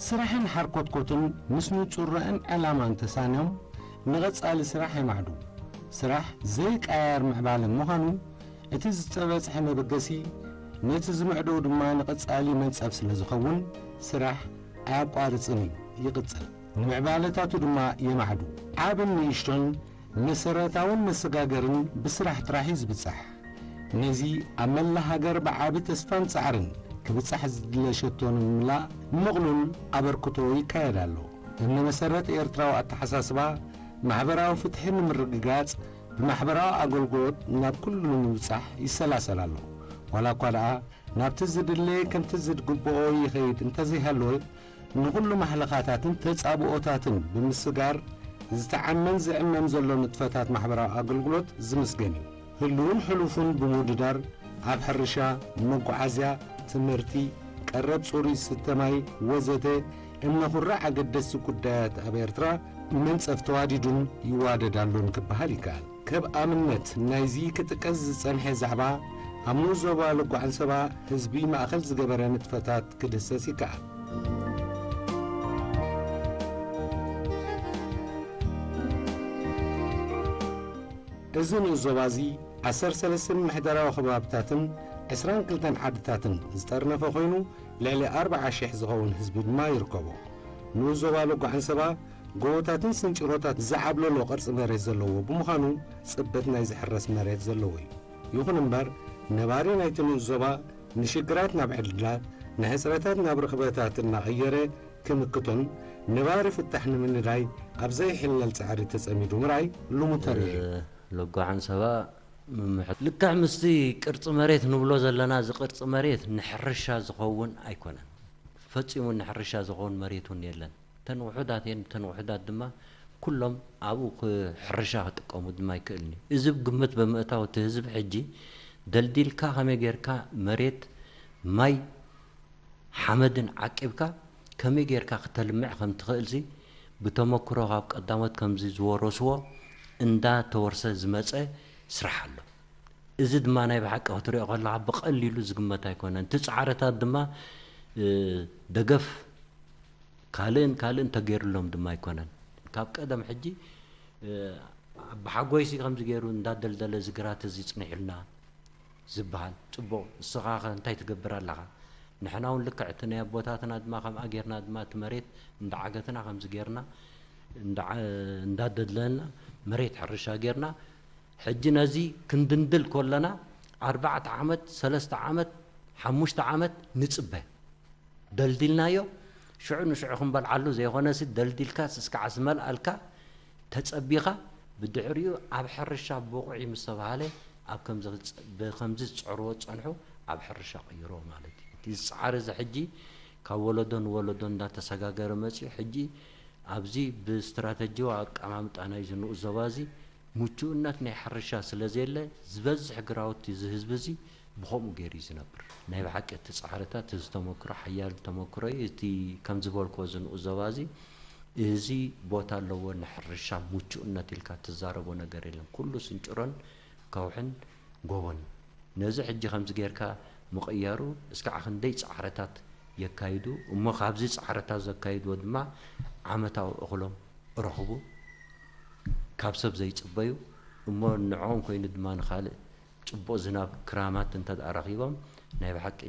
ስራሕን ሓርኮትኮትን ምስ ንጹር ራእን ዕላማን ተሳንዮም ንቐጻሊ ስራሕ የማዕዱ። ስራሕ ዘይቀያየር ምዕባለን ምዃኑ እቲ ዝተበጽሐ መበገሲ ነቲ ዝምዕደው ድማ ንቐጻሊ መንጸፍ ስለ ዝኸውን ስራሕ ኣያቋርጽን እዩ፣ ይቕጽል። ንምዕባለታቱ ድማ የማዕዱ። ዓብን ንእሽቶን መሰረታውን መሰጋገርን ብስራሕ ጥራሕ እዩ ዝብጻሕ። ነዚ ኣብ መላ ሃገር ብዓቢ ተስፋን ጻዕርን ክብጻሕ ዝድለ ሸቶ ንምምላእ ምቕሉል ኣበርክቶ ይካየድ ኣሎ። እምነ መሰረት ኤርትራዊ ኣተሓሳስባ ማሕበራዊ ፍትሒ ንምርግጋጽ ብማሕበራዊ ኣገልግሎት ናብ ኩሉ ንምብጻሕ ይሰላሰል ኣሎ። ዋላ እኳ ደኣ ናብቲ ዝድለ ከምቲ ዝግብኦ ይኸይድ እንተዘይሃለወ፣ ንኹሉ ማሕለኻታትን ተጻብኦታትን ብምስጋር ዝተዓመን ዝዕመን ዘሎ ንጥፈታት ማሕበራዊ ኣገልግሎት ዝምስገን እዩ። ህሉውን ሕሉፉን ብምውድዳር ኣብ ሕርሻ፣ መጓዓዝያ፣ ትምህርቲ፣ ቀረብ ጽሩይ ስተ ማይ ወዘተ እምነ ኩራዕ ኣገደስቲ ጉዳያት ኣብ ኤርትራ መንጸፍ ተዋዲዱን ይዋደድ ኣሎን ክበሃል ይከኣል። ከብ ኣብነት ናይዚ ክጥቀስ ዝጸንሐ ዛዕባ ኣብ ንኡስ ዞባ ልጓ ዓንሰባ ህዝቢ ማእከል ዝገበረ ንጥፈታት ክድህሰስ ይከኣል። እዚ ንኡስ ዞባ እዚ ዓሰርተ ሰለስተ ምምሕዳራዊ ከባብታትን ዕስራን ክልተን ዓድታትን ዝጠርነፈ ኮይኑ ልዕሊ ኣርብዓ ሽሕ ዝኸውን ህዝቢ ድማ ይርከቦ። ንኡስ ዞባ ልጓ ዓንሰባ ጎቦታትን ስንጭሮታት ዝዓብለሎ ቅርጺ መሬት ዘለዎ ብምዃኑ ጽበት ናይ ዝሕረስ መሬት ዘለዎ እዩ። ይኹን እምበር ነባሪ ናይቲ ንኡስ ዞባ ንሽግራት ናብ ዕድላት፣ ንሕጽረታት ናብ ርኽበታት እናቐየረ ክምክቶን ነባሪ ፍታሕ ንምንዳይ ኣብ ዘይሕለል ጻዕሪ ተጸሚዱ ምርኣይ ልሙድ ተርኢ እዩ። ሎጓ ዓንሰባ ምምሕ ልክዕ ምስቲ ቅርጺ መሬት ንብሎ ዘለና እዚ ቅርጺ መሬት ንሕርሻ ዝኸውን ኣይኮነን። ፈጺሙ ንሕርሻ ዝኸውን መሬት እውን የለን። እተን ውሑዳት እየን፣ እተን ውሑዳት ድማ ኩሎም ኣብኡ ክ- ሕርሻ ክጥቀሙ ድማ ኣይክእልን እዩ። እዚ ግምት ብምእታው እቲ ህዝቢ ሕጂ ደልዲልካ ከመይ ጌርካ መሬት ማይ ሓመድን ዓቂብካ ከመይ ጌርካ ክተልምዕ ከም ትኽእልሲ ብተመክሮ ካብ ቀዳሞት ከምዚ ዝወረስዎ እንዳተወርሰ ዝመጸ ስራሕ ኣሎ። እዚ ድማ ናይ ብሓቂ ክትሪኦ ከለኻ ብቐሊሉ ዝግመት ኣይኮነን። እቲ ጻዕርታት ድማ እ፣ ደገፍ ካልእን ካልእን ተገይሩሎም ድማ ኣይኮነን። ካብ ቀደም ሕጂ እ፣ ኣባሓጎይሲ ከምዚ ገይሩ እንዳደልደለ እዚ ግራት እዚ ጽኒሑልና ዝበሃል ጽቡቕ፣ እስኻ ኸ እንታይ ትገብር ኣለኻ? ንሕና እውን ልክዕ እቲ ናይ ኣቦታትና ድማ ከምኣ ጌርና ድማ እቲ መሬት እንዳዓገትና ከምዚ ጌርና እንዳዓ- እንዳደለና መሬት ሕርሻ ጌርና ሕጂ ነዚ ክንድንድል ከለና ኣርባዕተ ዓመት፣ ሰለስተ ዓመት፣ ሓሙሽተ ዓመት ንጽበ። ደልዲልናዮ ሽዑ ንሽዑ ክንበልዓሉ ዘይኮነሲ ደልዲልካ ስስካዓ ዝመልኣልካ ተጸቢኻ ብድሕሪኡ ኣብ ሕርሻ ብቑዕ እዩ ምስ ተባሃለ ኣብ ከምዚ ክጽ- ብከምዚ ዝጽዕርዎ ዝጸንሑ ኣብ ሕርሻ ቀይርዎ ማለት እዩ። እቲ ዝጸዓረ እዚ ሕጂ ካብ ወለዶ ንወለዶ እንዳተሰጋገረ መጺኡ ሕጂ ኣብዚ ብስትራተጂዊ ኣቀማምጣ ናይዚ ንኡስ ዞባ እዚ ምቹእነት ናይ ሕርሻ ስለ ዘየለ ዝበዝሕ ግራውቲ እዚ ህዝቢ እዚ ብኸምኡ ገይሩ እዩ ዝነብር። ናይ ብሓቂ እቲ ጻዕርታት እዚ ተመክሮ ሓያል ተመክሮ እዩ። እቲ ከም ዝበልክዎ እዚ ንኡስ ዞባ እዚ እዚ ቦታ ኣለዎ ንሕርሻ ምቹእነት ኢልካ ትዛረቦ ነገር የለን። ኩሉ ስንጭሮን ከውሕን ጎቦን እዩ። ነዚ ሕጂ ከምዚ ጌርካ ምቕያሩ እስካዕ ክንደይ ጻዕርታት የካይዱ እሞ ካብዚ ጻዕርታት ዘካይድዎ ድማ ዓመታዊ እኽሎም ረኽቡ ካብ ሰብ ዘይጽበዩ እሞ ንዕኦም ኮይኑ ድማ ንኻልእ ጽቡቕ ዝናብ ክራማት እንተ ደኣ ረኺቦም ናይ ብሓቂ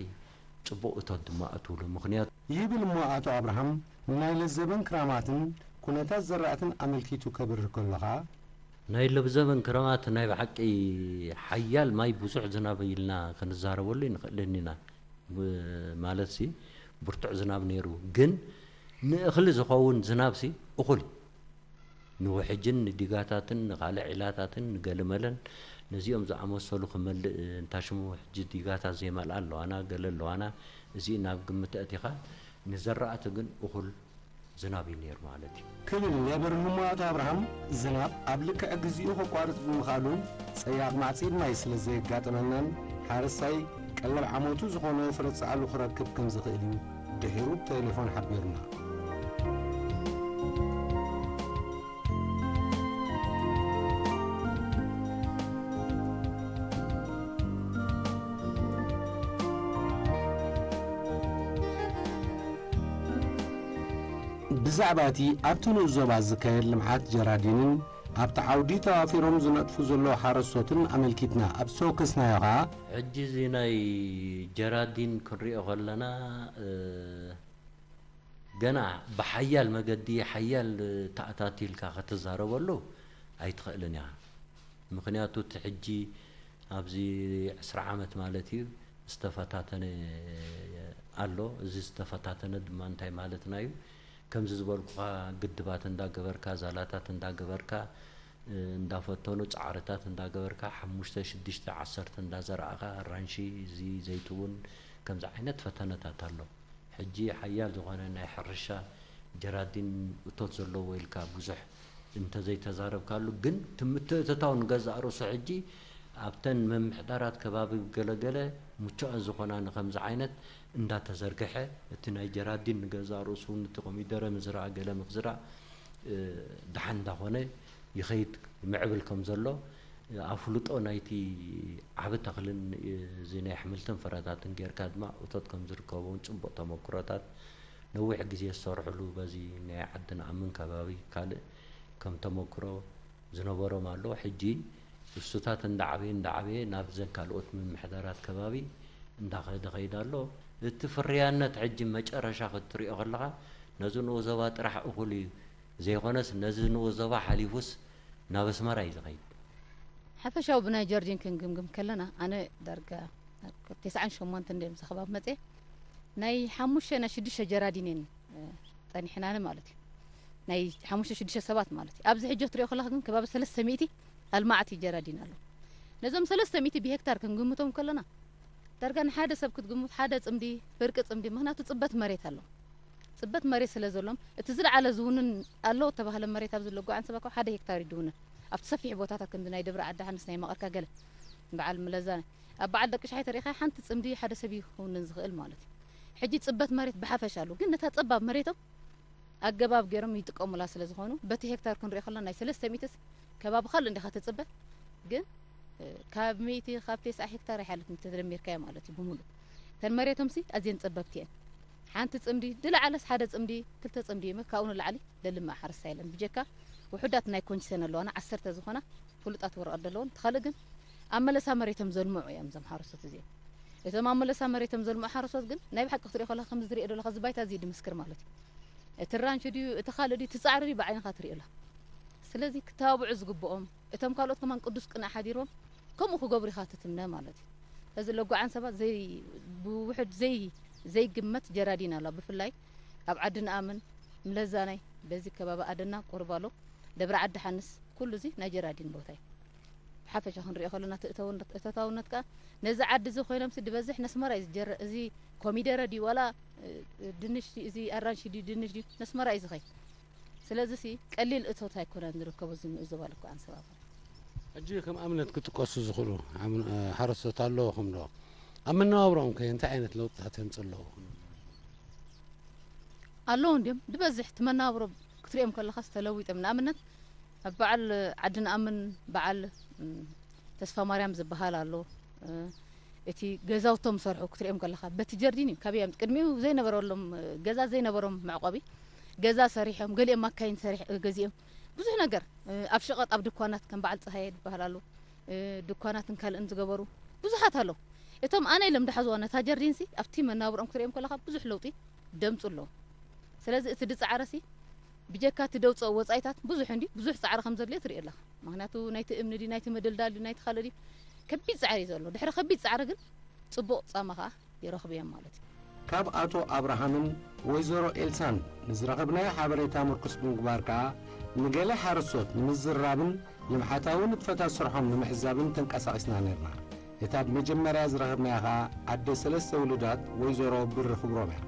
ጽቡቕ እቶት ድማ እትውሉ ምኽንያቱ ይብል እሞ ኣቶ ኣብርሃም ንናይ ለዘበን ክራማትን ኩነታት ዘራእትን ኣመልኪቱ ከብርህ ከሎ ኸኣ ናይ ለብዘበን ክረማት ናይ ብሓቂ ሓያል ማይ ብዙሕ ዝናብ ኢልና ክንዛረበሉ ይንኽእልን ኢና። ብ- ማለትሲ ብርቱዕ ዝናብ ነይሩ፣ ግን ንእኽሊ ዝኸውን ዝናብሲ እኹል እዩ። ንውሕጅን ንዲጋታትን ንኻልእ ዒላታትን ንገለመለን ነዚኦም ዝኣመሰሉ ክመልእ እንታሽሙ ሕጂ ዲጋታት ዘይመልኣ ኣለዋና፣ ገለ ኣለዋና። እዚ ናብ ግምት ኣእቲኻ ንዘራእቲ ግን እኹል ዝናብ እዩ ነይሩ ማለት እዩ። ክብል የብርህ እሞ ኣቶ ኣብርሃም፣ ዝናብ ኣብ ልክዕ ግዚኡ ከቋርጽ ብምኽኣሉ ጸያቕ ማዕጺድ ማይ ስለ ዘየጋጠመናን ሓረስታይ ቀለብ ዓመቱ ዝኾኖ ፍረ ጻዕሉ ክረክብ ከም ዝኽእል እዩ ድሒሩ ብቴሌፎን ሓቢሩና። ብዛዕባ እቲ ኣብቲ ንኡስ ዞባ ዝካየድ ልምዓት ጀራዲንን ኣብቲ ዓውዲ ተዋፊሮም ዝነጥፉ ዘለዉ ሓረስቶትን ኣመልኪትና ኣብ ዝተወከስናዮ ኸኣ፣ ሕጂ እዚ ናይ ጀራዲን ክንሪኦ ከለና፣ እ፣ ገና ብሓያል መገዲ፣ ሓያል ተኣታቲልካ ከተዛረበሉ ኣይትኽእልን ኢኻ። ምኽንያቱ እቲ ሕጂ ኣብዚ ዕስራ ዓመት ማለት እዩ ዝተፈታተነ ኣሎ። እዚ ዝተፈታተነ ድማ እንታይ ማለትና እዩ? ከምዚ ዝበልኩኻ ግድባት እንዳገበርካ፣ ዛላታት እንዳገበርካ፣ እ፣ እንዳፈተኑ ጻዕርታት እንዳገበርካ፣ ሓሙሽተ፣ ሽዱሽተ፣ ዓሰርተ እንዳዘራእኻ፣ ኣራንሺ፣ እዚ ዘይትውን፣ ከምዚ ዓይነት ፈተነታት ኣሎ። ሕጂ ሓያል ዝኾነ ናይ ሕርሻ ጀራዲን እቶት ዘለዎ ኢልካ ብዙሕ እንተዘይተዛረብካሉ፣ ግን እቲ ምትእትታው ንገዛእ ርእሱ ሕጂ ኣብተን ምምሕዳራት ከባቢ ገለገለ ምቹኣት ዝኾና ንኸምዚ ዓይነት እንዳተዘርግሐ፣ እቲ ናይ ጀራዲን ንገዛእ ርእሱ እውን እቲ ኮሚደረ ምዝራእ ገለ ምኽዝራእ፣ እ፣ ደሓን እንዳኾነ ይኸይድ ይምዕብል ከም ዘሎ፣ ኣፍልጦ ናይቲ ዓቢ ተኽልን፣ እ፣ እዚ ናይ ኣሕምልትን ፍረታትን ጌርካ ድማ እቶት ከም ዝርከቦ እውን ጽቡቕ ተመክሮታት ነዊሕ ግዜ ዝሰርሕሉ በዚ ናይ ዓዲ ንኣምን ከባቢ ካልእ ከም ተመክሮ ዝነበሮም ኣሎ። ሕጂ እሱታት እንዳዓበየ እንዳዓበየ ናብ ዘን ካልኦት ምምሕዳራት ከባቢ እንዳኸደ ኸይድ ኣሎ። እቲ ፍርያነት ሕጂ መጨረሻ ክትሪኦ ከለኻ ነዚ ንኡስ ዞባ ጥራሕ እኹል እዩ ዘይኮነስ ነዚ ንኡስ ዞባ ሓሊፉስ ናብ ኣስመራ እዩ ዝኸይድ። ሓፈሻዊ ብናይ ጀርዲን ክንግምግም ከለና ኣነ ዳርጋ ኣብ ተስዓን ሸሞንተን እንድዮም እዚ ከባቢ መፅየ ናይ ሓሙሽተ ናይ ሽዱሽተ ጀራዲን እየን፣ እ፣ ጸኒሕናኒ ማለት እዩ። ናይ ሓሙሽተ ሽዱሽተ ሰባት ማለት እዩ። ኣብዚ ሕጂ ትሪኦ ከለኻ ግን ከባቢ ሰለስተ ሚእቲ ኣልማዕቲ ጀራዲን ኣሎ። ነዞም ሰለስተ ሚእቲ ብሄክታር ክንግምቶም ከለና ዳርጋ ንሓደ ሰብ ክትግምት ሓደ ጽምዲ፣ ፍርቂ ጽምዲ፣ ምኽንያቱ ጽበት መሬት ኣሎ። ጽበት መሬት ስለ ዘሎም እቲ ዝለዓለ ዝውንን ኣሎ እተባህለ መሬት ኣብዚ ለጓ ዓንሰባ ካብ ሓደ ሄክታር እዩ ድውንን። ኣብቲ ሰፊሕ ቦታታት ከምዚ ናይ ደብረ ዓዲ ሓንስ ናይ መቐርካ ገለ በዓል ምለዛነ ኣብ በዓል ደቂ ሻሓይ ተሪኢኻ ሓንቲ ጽምዲ ሓደ ሰብ ይውንን ዝኽእል ማለት እዩ። ሕጂ ጽበት መሬት ብሓፈሻ ኣሎ፣ ግን ነታ ጸባብ መሬቶም ኣገባብ ገይሮም ይጥቀሙላ ስለ ዝኾኑ በቲ ሄክታር ክንሪኦ ከለና ናይ ሰለስተ ሚእትስ ከባቢ ካልእ እንዲኻ ትጽበ፣ ግን፣ እ፣ ካብ ሚእቲ ካብ ተስዓ ሄክታር ኣይሓልፍን ተደሚርካዮ ማለት እዩ ብምሉእ። እተን መሬቶምሲ ኣዝየን ጸበብቲ እየን። ሓንቲ ጽምዲ ድለዓለስ ሓደ ጽምዲ ክልተ ጽምዲ እሞ ካብኡ ንላዕሊ ለልምዕ ሓረስታይ የለን። ብጀካ ውሑዳት ናይ ኮንሽሰን ኣለዋና ዓሰርተ ዝኾና ፍሉጣት ወረቐት ዘለዎን፣ እቲ ካልእ ግን ኣብ መለሳ መሬቶም ዘልምዑ እዮም እዞም ሓረስቶት እዚኦም። እዞም ኣብ መለሳ መሬቶም ዘልምዑ ሓረስቶት ግን ናይ ብሓቂ ክትሪኦ ከለኻ ከምዚ ትሪኦ ዘለኻ እዚ ባይታ እዚ ድምስክር ማለት እዩ። እቲ ራንች ድዩ፣ እቲ ካልእ ድዩ፣ እቲ ጻዕሪ ድዩ ብዓይንኻ ትሪኦ ኣለኻ። ስለዚ ክተባብዑ ዝግብኦም፣ እቶም ካልኦት ከማን ቅዱስ ቅንዕ ሓዲሮም ከምኡ ክገብሩ ኢኻ ትትምነ ማለት እዩ። ስለዚ ለጓዓን ሰባት ዘይ-፣ ብውሑድ ዘይ-፣ ዘይግመት ጀራዲን ኣሎ። ብፍላይ ኣብ ዓዲ ንኣምን፣ ምለዛናይ፣ በዚ ከባቢ ኣደና፣ ቁርባሎ፣ ደብረ ዓዲ ሓንስ፣ ኩሉ እዚ ናይ ጀራዲን ቦታ እዩ። ብሓፈሻ ክንሪኦ ከለና እቲ እተውነት-፣ እተታውነት ከኣ ነዚ ዓዲ እዚ ኮይኖምሲ ዝበዝሕ ነስመራ እዩ ዝጀረ-፣ እዚ ኮሚደረ ድዩ ዋላ፣ እ፣ ድንሽ ድዩ፣ እዚ ኣራንሺ ድዩ ድንሽ ድዩ ነስመራ እዩ ዝኸይድ። ስለዚሲ ቀሊል እቶት ኣይኮነን ዝርከቦ እዚ ንኡስ ዞባ ልኳ ኣንሰባባ። ሕጂ ከም ኣብነት ክጥቀሱ ዝኽእሉ ኣም-፣ ሓረስቶት ኣለውኹም ዶ? ኣብ መነባብሮኦም ከ እንታይ ዓይነት ለውጥታት የምጽእ ኣለዉ? ኣለዉ እንድዮም። ዝበዝሕ እቲ መነባብሮ ክትሪኦም ከለኻስ ተለዊጦም። ንኣብነት ኣብ በዓል ዓዲ ንኣምን በዓል፣ እም፣ ተስፋ ማርያም ዝበሃል ኣሎ። እ፣ እቲ ገዛውቶም ዝሰርሑ ክትሪኦም ከለኻ በቲ ጀርዲን እዩ። ካበይ ኣምጽ-፣ ቅድሚኡ ዘይነበረሎም፣ እ፣ ገዛ ዘይነበሮም መዕቆቢ ገዛ ሰሪሖም፣ ገሊኦም ማካይን ሰሪሕ-፣ እ፣ ገዚኦም ብዙሕ ነገር፣ እ፣ ኣብ ሸቐጥ ኣብ ድኳናት ከም በዓል ጸሃየ ዝበሃል ኣሎ። እ፣ ድኳናትን ካልእን ዝገበሩ ብዙሓት ኣለዉ። እቶም ኣነ ኢሎም ድሓዝዋ ነታ ጀርዲንሲ ኣብቲ መናብርኦም ክትሪኦም ከለኻ ብዙሕ ለውጢ ደምጹ ኣለዉ። ስለዚ እቲ ድጻዕረሲ ብጀካ እቲ ደውጽኦ ወጻኢታት ብዙሕ እንዲ ብዙሕ ጻዕሪ ከም ዘድልዮ ትርኢ ኣለኻ። ምኽንያቱ ናይቲ እምኒ ድዩ፣ ናይቲ ምድልዳል ድዩ፣ ናይቲ ካልእ ድዩ፣ ከቢድ ጻዕሪ እዩ ዘሎ። ድሕሪ ከቢድ ጻዕሪ ግን ጽቡቕ ጻማ ከኣ ይረኽቡ እዮም ማለት እዩ። ካብ ኣቶ ኣብርሃምን ወይዘሮ ኤልሳን ንዝረኸብናዮ ሓበሬታ ምርኩስ ብምግባር ከኣ ንገለ ሓረስቶት ንምዝርራብን ልምዓታዊ ንጥፈታት ስርሖም ንምዕዛብን ተንቀሳቒስና ነርና። እታ ብመጀመርያ ዝረኸብናያ ኸኣ ኣደ ሰለስተ ውሉዳት ወይዘሮ ብሪ ክብሮም እያ።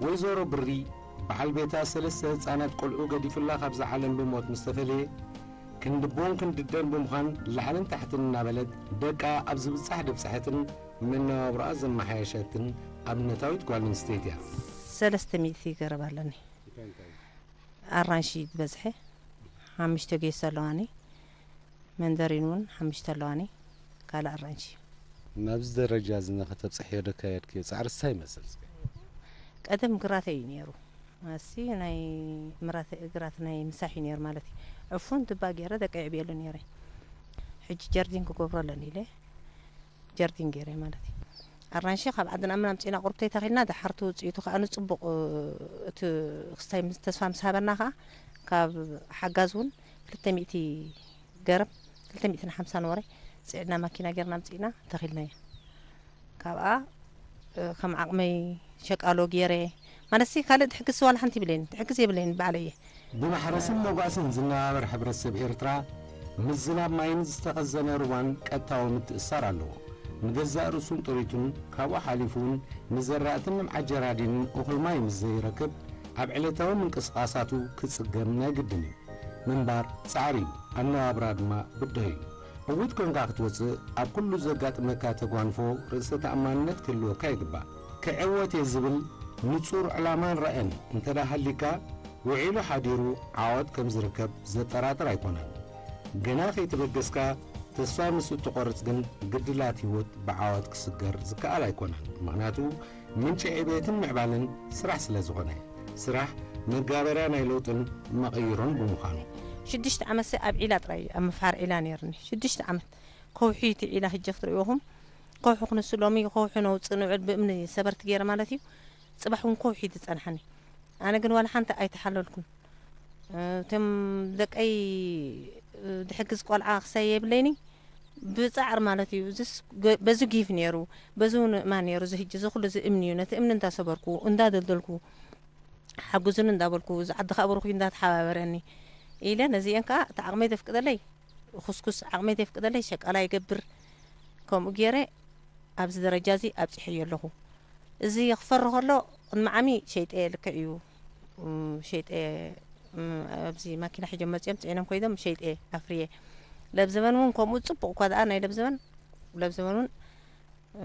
ወይዘሮ ብሪ በዓል ቤታ ሰለስተ ህጻናት ቆልዑ ገዲፉላ ካብዛ ዓለም ብሞት ምስ ተፈለየ፣ ክንዲ ቦን ክንዲ ደን ብምዃን ላዕልን ታሕትን እናበለት ደቃ ኣብ ዝብጻሕ ደብጽሐትን መነባብሮኣ ዘመሓየሸትን ኣብነታዊት ጓል ኣንስተይቲ እያ። ሰለስተ ሚእቲ ገረብ ኣለኒ። ኣራንሺ ዝበዝሐ፣ ሓሙሽተ ጌሶ ኣለዋኒ። መንደሪን እውን ሓሙሽተ ኣለዋኒ። ካልእ ኣራንሺ። ናብዚ ደረጃ እዚ ንኸተብጽሕዮ ዶ ኣካየድክዮ ጻዕሪ እንታይ ይመስል እስከ? ቀደም ግራተይ እዩ ነይሩ። ኣሲ ናይ ምራት እግራት ናይ ምሳሕ እዩ ነይሩ ማለት እዩ። ዕፉን ድባ ገይረ ደቀ ይዕብየሉ ነይረ። ሕጂ ጀርዲን ክገብሮ ኣለኒ ኢለ ጀርዲን ገይረ ማለት እዩ። ኣራንሺ ካብ ዓድና ምናምፂና ቁርብተይ ተኺልና፣ ድሓርቲ ውፅኢቱ ከዓ ንፅቡቕ፣ እቲ ክስታይ ምስ ተስፋ ምስ ሃበና ከዓ ካብ ሓጋዝ እውን ክልተ ሚእቲ ገረብ፣ ክልተ ሚእትን ሓምሳን ወረ ፅዕድና ማኪና ገይርና ኣምፂእና ተኺልናዮ። ካብኣ፣ እ፣ ከም ዓቕመይ ሸቃሎ ገይረ፣ ማለትሲ ካልእ ድሕግዝ ዋላ ሓንቲ ይብለይን፣ ድሕግዝ የብለይን ባዕለየ። ብማሕረስን መጓስን ዝነባበር ሕብረተሰብ ኤርትራ፣ ምስ ዝናብ ማይን ዝተኸዘነ ሩባን ቀጥታዊ ምትእስሳር ኣለዎ። ንገዛእ ርእሱን ጥሪቱን፣ ካብኡ ሓሊፉ እውን ንዘራእትን ልምዓት ጀራዲንን እኹል ማይ ምስ ዘይረክብ፣ ኣብ ዕለታዊ ምንቅስቓሳቱ ክጽገም ናይ ግድን እዩ። ምንባር ጻዕሪ እዩ፣ ኣነባብራ ድማ ብድሆ እዩ። ዕዉት ኮንካ ክትወጽእ፣ ኣብ ኩሉ ዘጋጥመካ ተጓንፎ ርእሰ ተኣማንነት ክህልወካ ይግባእ። ክዕወት እየ ዝብል ንጹር ዕላማን ራእን እንተ ደኣ ሃሊካ፣ ውዒሉ ሓዲሩ ዓወት ከም ዝርከብ ዘጠራጥር ኣይኮነን። ገና ከይተበገስካ ተስፋ ምስ እትቖርጽ ግን፣ ግድላት ህይወት ብዓወት ክስገር ዝከኣል ኣይኮነን። ምኽንያቱ፣ ምንጪ ዕብየትን ምዕባለን ስራሕ ስለ ዝኾነ። ስራሕ መጋበርያ ናይ ለውጥን መቐይሮን ብምዃኑ። ሽዱሽተ ዓመትሲ ኣብ ዒላ ጥራይ፣ ኣብ ምፍሓር ዒላ ነይርኒ። ሽዱሽተ ዓመት። ከውሒ እቲ ዒላ ህጂ ክትርእይኹም፣ ከውሒ ክንሱ ሎሚ ከውሒ ነውጽእ ንውዕል ብእምኒ ሰበርቲ ገይረ ማለት እዩ። ጽባሕ እውን ከውሒ እዩ ዝጸንሓኒ። ኣነ ግን ዋላ ሓንቲ ኣይተሓለልኩን። እ፣ እቶም ደቀይ፣ እ፣ ድሕግዝ ቆልዓ ክሳይ የብለይኒ። ብጻዕሪ ማለት እዩ። እዚስ ገ-፣ በዚ ጊፍ ነይሩ፣ በዚ እውን እማን ነይሩ። እዚ ህጂ እዚ ኩሉ እዚ እምኒ እዩ። ነቲ እምኒ እንዳሰበርኩ፣ እንዳደልደልኩ፣ ሓግዙኒ እንዳበልኩ፣ እዚ ዓዲ ከኣ ብሩኽ እዩ እንዳተሓባበረኒ ኢለ ነዚአን ከኣ እቲ ዓቕመይ ዘፍቅደለይ ኩስኩስ፣ ዓቕመይ ዘፍቅደለይ ሸቃላ ይገብር። ከምኡ ገይረ ኣብዚ ደረጃ እዚ ኣብጺሐዮ ኣለኹ። እዚ ክፈሪ ከሎ ቅድሚ ዓሚ ሸይጠ ልክዕ እዩ። እም፣ ሸይጠ፣ እም፣ ኣብዚ ማኪና ሒዞም መጺኦም ጽዒኖም ኮይዶም ሸይጠ ኣፍርየ። ለብዘበን እውን ከምኡ ጽቡቕ እኳ ደኣ ናይ ለብዘበን፣ ለብዘበን እውን፣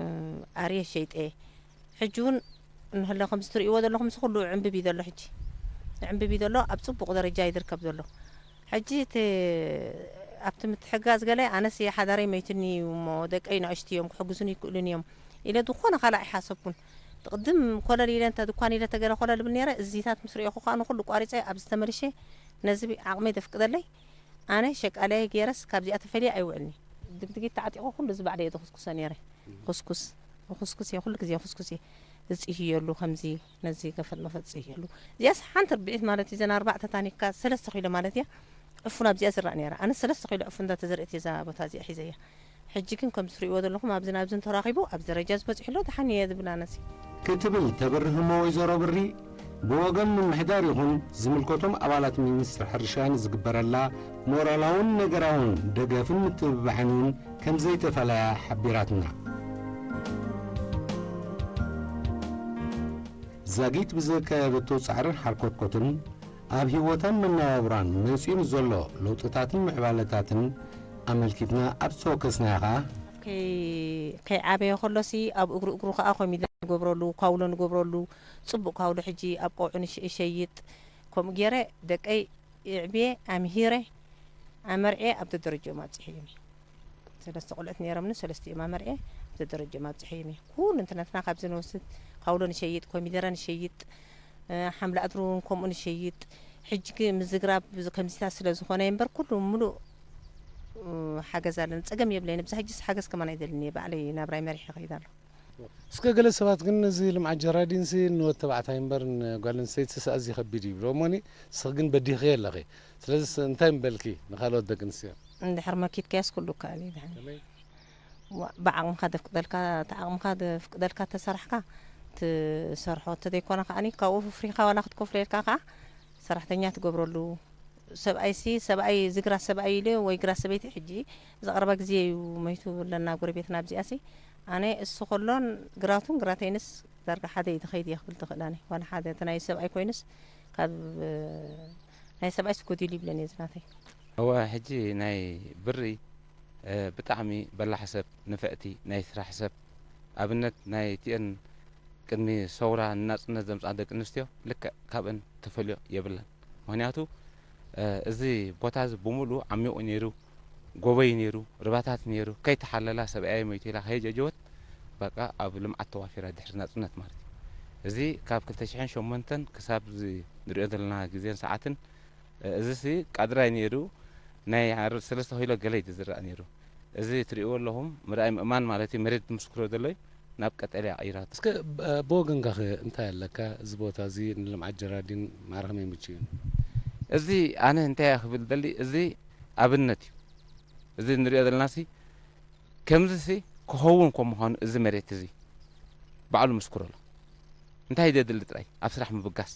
እም፣ ኣርየ ሸይጠ። ሕጂ እውን እንሀሎ ከምዚ ትርእይዎ ዘለኹም እዚ ኩሉ ዕንብብ እዩ ዘሎ ሕጂ። ዕንብብ እዩ ዘሎ፣ ኣብ ጽቡቕ ደረጃ እዩ ዝርከብ ዘሎ። ሕጂ እቲ ኣብቲ ምትሕግጋዝ ገለ ኣነስ እየ ሓዳረይ መይቱኒ እዩ እሞ ደቀይ ንኣሽቱ እዮም ክሕግዙኒ ይክእሉን እዮም ኢለ ዝኾነ ካልእ ኣይሓሰብኩን። ቅድም ኮለል ኢለ እንተ ድኳን ኢለ ተገለ ኮለል ብል ነይረ እዚታት ምስ ርእኹ ከዓ ንኹሉ ቋሪፀ ኣብዚ ተመልሼ ነዚ ዓቕመይ ዘፍቅደለይ ኣነ ሸቃለየ ገይረስ ካብዚኣ ተፈልየ ኣይውዕልኒ። ድግድጊት ተዓጢቑ ኩሉ እዚ ባዕለየ ዝኹስኩሰ ነይረ። ኩስኩስ፣ ኩስኩስ እየ፣ ኩሉ ግዜ ኩስኩስ እየ። ዝጽህየሉ ከምዚ ነዚ ገፈጥ መፈጥ ዝጽህየሉ። እዚኣስ ሓንቲ ርብዒት ማለት እዩ፣ ዘን ኣርባዕተ ታኒካ ሰለስተ ኪሎ ማለት እያ። ዕፉን ኣብዚኣ ዝረኣ ነይራ። ኣነ ሰለስተ ኪሎ ዕፉን እንዳተዘርአት እየ እዛ ቦታ እዚኣ ሒዘያ። ሕጂ ግን ከም ትርእይዎ ዘለኹም ኣብዚ ናብዚ እንተራኺቡ ኣብዚ ደረጃ ዝበጽሑ ኣሎ፣ ደሓን እየ ዝብል ኣነሲ። ክትብል ተብርህ እሞ ወይዘሮ ብሪ፣ ብወገን ምምሕዳር ይኹን ዝምልከቶም ኣባላት ሚኒስትሪ ሕርሻ ንዝግበረላ ሞራላውን ነገራውን ደገፍን ምትብባዕን እውን ከም ዘይተፈለያ ሓቢራትና። ዛጊት ብዘካየደቶ ጻዕርን ሓርኮትኮትን ኣብ ህይወታን መነባብራን መጺኡ ንዘሎ ለውጥታትን ምዕባለታትን ኣመልኪትና ኣብ ዝተወከስናዮ ኸኣ፣ ከይ-፣ ከይዓበየ ከሎሲ ኣብ እግሩ እግሩ ኸኣ ኮሚደረ ንገብረሉ፣ ካውሎ ንገብረሉ፣ ጽቡቕ ካውሎ ሕጂ ኣብ ቀውዒ ንሽ-፣ ይሸይጥ። ከምኡ ገይረ ደቀይ የዕብየ፣ ኣምሂረ፣ ኣመርዕየ ኣብ ደደረጅኦም ኣብጺሐዮም እየ። ሰለስተ ቆልዑት ነይሮምኒ፣ ሰለስቲኦም ኣመርዕየ ኣብ ደደረጅኦም ኣብጺሐዮም እየ። ኩሉ እንትነትና ካብዚ ንወስድ፣ ካውሎ ንሸይጥ፣ ኮሚደረ ንሸይጥ፣ እ፣ ሓምሊ ኣድሪ እውን ከምኡ ንሸይጥ። ሕጂ ግን ምዝግራብ ከምዚታት ስለ ዝኾነ እምበር ኩሉ ምሉእ፣ እ፣ ሓገዝ ኣለኒ። ጸገም የብለይን። ብዛ ሕጂስ ሓገዝ ከማን ኣይደልን እየ። ባዕለይ ናብራይ መሪሐ እኸይድ ኣለኹ። እስከ ገለ ሰባት ግን እዚ ልምዓት ጀራዲንሲ ንወድ ተባዕታይ እምበር ንጓል ኣንስተይትስ ኣዝዩ ከቢድ እዩ ይብልዎ እሞኒ፣ ንስኺ ግን በዲኽዮ ኣለኺ። ስለዚ እንታይ ምበልኪ ንኻልኦት ደቂ ኣንስትዮ? እንድሕር መኪትካዮስ ኩሉ ይከኣል እዩ ድሓን። ከመይ? ዋ-፣ ብዓቕምኻ ዘፍቅደልካ፣ እቲ ዓቕምኻ ዘፍቅደልካ ተሰራሕካ ትሰርሖ፣ እንተዘይኮነ ከኣኒ ካብኡ ፍፍሪኻ ዋላ ክትከፍሎ ኢልካ ከኣ ሰራሕተኛ ትገብረሉ። ሰብኣይሲ፣ ሰብኣይ፣ እዚ ግራት ሰብኣይ ኢሉ ወይ ግራት ሰበይቲ፣ ሕጂ ዝቐረባ ግዜ እዩ መይቱ ኣለና ጎረቤትና ኣብዚኣሲ። ኣነ እሱ ከሎን ግራቱን ግራተይንስ ዳርጋ ሓደ እዩ ዝኸይድ እየ ክብል ዝኽእል ኣነ። ዋላ ሓደ እቲ ናይ ሰብኣይ ኮይኑስ ካብ፣ እ፣ ናይ ሰብኣይስ ጎዲሉ ይብለኒ እዚ ናተይ። እወ፣ ሕጂ ናይ ብሪ፣ እ፣ ብጣዕሚ በላሕ ሰብ፣ ንፍዕቲ ናይ ስራሕ ሰብ፣ ኣብነት ናይ እቲአን ቅድሚ ሰውራ ንናጽነት ዘምጽኣ ደቂ ኣንስትዮ ልክዕ ካብአን ተፈልዮ የብላን። ምኽንያቱ፣ እ፣ እዚ ቦታ እዚ ብምሉኡ ዓሚቑ ነይሩ፣ ጎቦ እዩ ነይሩ፣ ርባታት ነይሩ፣ ከይተሓለላ ሰብኣየይ ሞይቱ ኢላ ከየጀጀወት፣ በቃ ኣብ ልምዓት ተዋፊራ ድሕሪ ናጽነት ማለት እዩ። እዚ ካብ ክልተ ሽሕን ሸሞንተን ክሳብ እዚ ንሪኦ ዘለና ግዜን ሰዓትን፣ እ፣ እዚ ሲ ቃድራይ ነይሩ፣ ናይ ዓር-፣ ሰለስተ ኪሎ ገለ እዩ ዝዝራእ ነይሩ። እዚ ትሪእዎ ኣለኹም፣ ምርኣይ ምእማን ማለት እዩ። መሬት ዝምስክሮ ዘሎ እዩ፣ ናብ ቀጠልያ ቀይራቶ። እስከ ብ-፣ ብወገንካ ኸ እንታይ ኣለካ? እዚ ቦታ እዚ ንልምዓት ጀራዲን ማዕረ ከመይ ምቹ እዩ? እዚ ኣነ እንታይ እየ ክብል ደሊ፣ እዚ ኣብነት እዩ። እዚ ንሪኦ ዘለና ሲ ከምዚ ሲ ክኸውን ከም ምዃኑ እዚ መሬት እዚ ባዕሉ ምስክሮ ኣሎ። እንታይ ደድሊ ጥራይ ኣብ ስራሕ ምብጋስ፣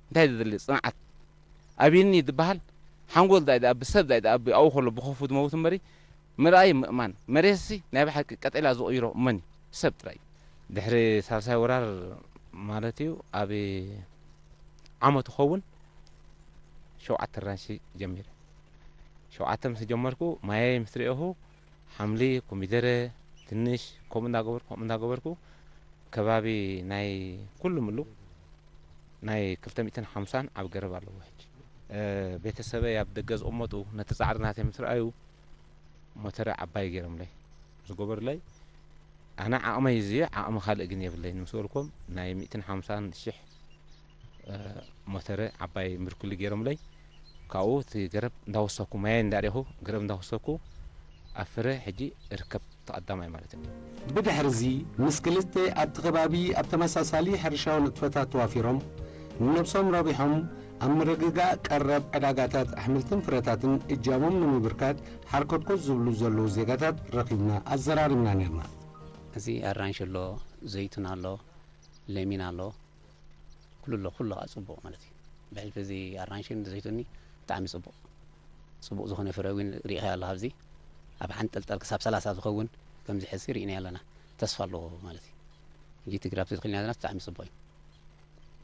እንታይ ደድሊ ጽንዓት። ኣብይኒ ዝበሃል ሓንጎል ዳይ ደኣ ብሰብ ዳይ ደኣ ኣብኡ ከሎ ብኸፉ ዝመውት እምበሪ ምርኣይ ምእማን። መሬትሲ ናይ ብሓቂ ቀጠልያ ዝቕይሮ መን እዩ? ሰብ ጥራይ እዩ። ድሕሪ ሳልሳይ ወራር ማለት እዩ፣ ኣብ ዓመት ይኸውን ሸውዓተ ኣራንሺ ጀሚረ። ሸውዓተ ምስ ጀመርኩ ማያይ ምስ ርኤኹ ሓምሊ፣ ኮሚደረ፣ ድንሽ ከምኡ እንዳገበርኩ፣ ከምኡ እንዳገበርኩ ከባቢ ናይ ኩሉ ምሉ ናይ ክልተ ሚእትን ሓምሳን ኣብ ገረብ ኣለዎ። ሕጂ፣ እ፣ ቤተሰበይ ኣብ ደገ ዝቕመጡ ነቲ ጻዕሪ ናተይ ምስ ረኣዩ ሞተረ ዓባይ ገይሮምለይ። ዝገበሩለይ ኣነ ዓቕመይ እዚ ዓቕሚ ካልእ ግን የብለይን ምስ በልኮም ናይ ሚእትን ሓምሳን ሽሕ፣ እ፣ ሞተረ ዓባይ ምርኩሊ ገይሮምለይ። ካብኡ እቲ ገረብ እንዳወሰኩ ማያይ እንዳርኤኹ ገረብ እንዳወሰኩ ኣብ ፍረ ሕጂ እርከብ ተቐዳማይ ማለት እዩ። ብድሕርዚ ምስ ክልተ ኣብቲ ከባቢ ኣብ ተመሳሳሊ ሕርሻዊ ንጥፈታት ተዋፊሮም ንነብሶም ረቢሖም ኣብ ምርግጋእ ቀረብ ዕዳጋታት ኣሕምልትን ፍረታትን እጃሞም ንምብርካት ሓርኮትኮት ዝብሉ ዘለዉ ዜጋታት ረኺብና ኣዘራሪብና ነርና። እዚ ኣራንሺ ኣሎ፣ ዘይቱን ኣሎ፣ ለሚን ኣሎ፣ ኩሉ ኣሎ፣ ኩሉ ከዓ ጽቡቕ ማለት እዩ። ብሕልፊ እዚ ኣራንሽን ዘይቱኒ ብጣዕሚ ጽቡቕ፣ ጽቡቕ ዝኾነ ፍረ እውን ርኢኻዮ ኣለኻ። ኣብዚ ኣብ ሓንጠልጠል ክሳብ ሰላሳ ዝኸውን ከምዚ ሕዚ ርኢናዮ ኣለና። ተስፋ ኣለዎ ማለት እዩ። ሕጂ እቲ ግራብ ተተኺልና ዘለና ብጣዕሚ ጽቡቕ እዩ።